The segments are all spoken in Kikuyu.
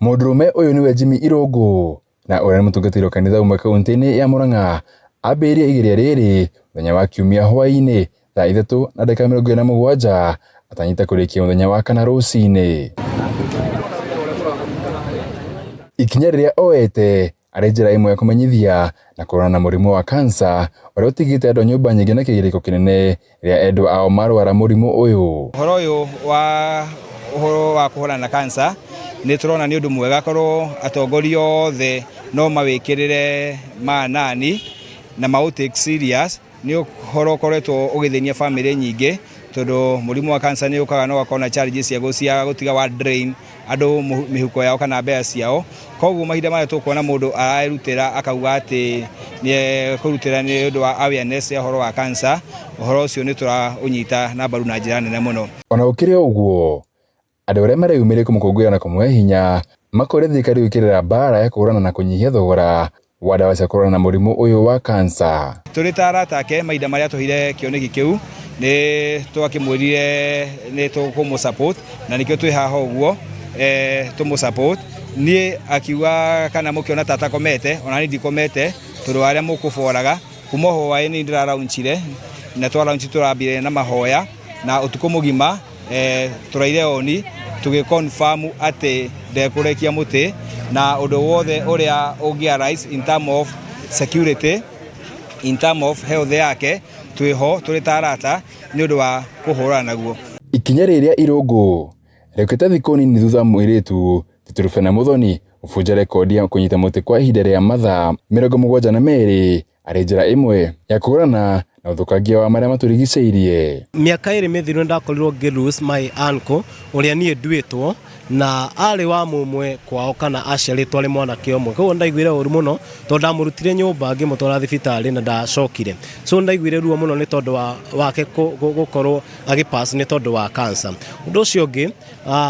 Mũndũrũme ũyũ nĩwe Jimmy Irũngũ na ũrĩa nĩ mũtungatĩri wa kanitha ũmwe kaunti-inĩ ya Murang'a ambĩrĩirie igeria rĩrĩ mũthenya wa Kiumia hwaĩ-inĩ thaa 3:27 atanyĩte kũrĩkia mũthenya wa kana rũcinĩ. Ikinya rĩrĩa oete arĩ njĩra ĩmwe ya kũmenyithia na kũhũrana na mũrimũ wa kansa ũrĩa ũtigĩte andũ a nyũmba nyingĩ na kĩgirĩko kĩnene rĩrĩa endwa ao marwara mũrimũ ũyũ. Ũhoro ũyũ wa ũhoro wa kũhũrana na cancer nĩ tũrona nĩ ũndũ mwega korwo atongoria othe no mawĩkĩrĩre maanani na maũ take serious. Nĩ ũhoro ũkoretwo ũgĩthĩnia bamĩrĩ nyingĩ tondũ mũrimũ wa cancer nĩ ũkaga na ũgakorwo na challenges ciaguo cia gũtiga wa drain andũ mĩhuko yao kana mbeca ciao. Koguo mahinda marĩa tũkuona mũndũ arerutĩra akauga atĩ nĩ ekũrutĩra nĩ ũndũ wa awareness ya ũhoro wa cancer, ũhoro ũcio nĩ tũraũnyita na mbaru na njĩra nene mũno. Ona gũkĩrĩ o ũguo, andũ arĩa mareyumĩria kũmũkũngũĩra na kũmũhe hinya makoria thirikari gwĩkĩrĩra mbaara ya kũhũrana na kũnyihia thogora wa ndawa cia kũhũrana na mũrimũ ũyũ wa kansa. Tũrĩ ta arata ake mahinda marĩa atũheire kĩoneki kĩu nĩ twakĩmwĩrire nĩ tũkũmũ support na nĩkĩo twĩ haha ũguo tũmũ support. Niĩ akiuga kana mũkĩona ta atakomete ona niĩ ndikomete tondũ wa arĩa mũkũboraga kuma hwaĩ nĩ ndĩra launchire na twa launch tũrambire na mahoya na ũtukũ mũgima tũraire oni tũgĩ confirm atĩ ndekũrekia mũtĩ na ũndũ wothe ũrĩa ũngĩ arise in term of security, in term of health yake twĩho tũrĩ ta arata nĩ ũndũ wa kũhũrana naguo. Ikinya rĩrĩa Irũngũ rĩũkĩte thikũ nini thutha wa mũirĩtu ti Truphena Muthoni gũbunja rekondi ya kũnyita mũtĩ kwa ihinda rĩa mathaa 72 arĩ njĩra ĩmwe ya kũhũrana na ũthũkangia wa marĩa matũrigicĩirie. Mĩaka ĩrĩ mĩthiru nĩ ndakorirwo ngĩ lose my uncle ũrĩa niĩ nduĩtwo na arĩ wa mũmwe kwao kana aciarĩtwo arĩ mwanake ũmwe. Koguo ndaiguire ũru mũno tondũ ndamũrutire nyũmba ngĩmũtwara thibitarĩ na ndacokire. So ndaiguire ruo mũno nĩ tondũ wa wake gũkorwo agĩ pass nĩ tondũ wa cancer. Ũndũ ũcio ũngĩ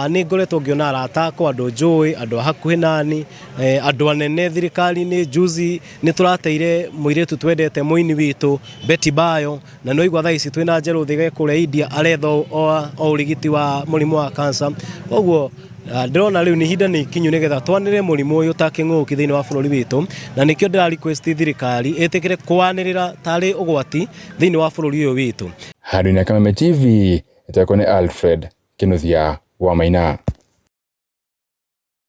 nĩ ngoretwo ngĩona arata akwa, andũ njũĩ, andũ a hakuhĩ nani, andũ anene thirikari-inĩ. Juzi nĩ tũrateire mũirĩtu twendete mũini witũ Betty Bayo, na nĩ waigua thaa ici twĩna Njerũ Thĩge kũrĩa India aretha o ũrigiti wa mũrimũ wa cancer. Koguo ndĩrona rĩu nĩ ihinda nĩ ikinyu nĩgetha twanĩrĩre mũrimũ ũyũ ta kĩng'ũki thĩinĩ wa bũrũri witũ, na nĩkĩo ndĩra request thirikari ĩtĩkĩre kwanĩrĩra tarĩ ũgwati thĩinĩ wa bũrũri ũyũ witũ. Handũ-inĩ Kameme TV, ĩtekwo nĩ Alfred Kĩnuthia wa Maina.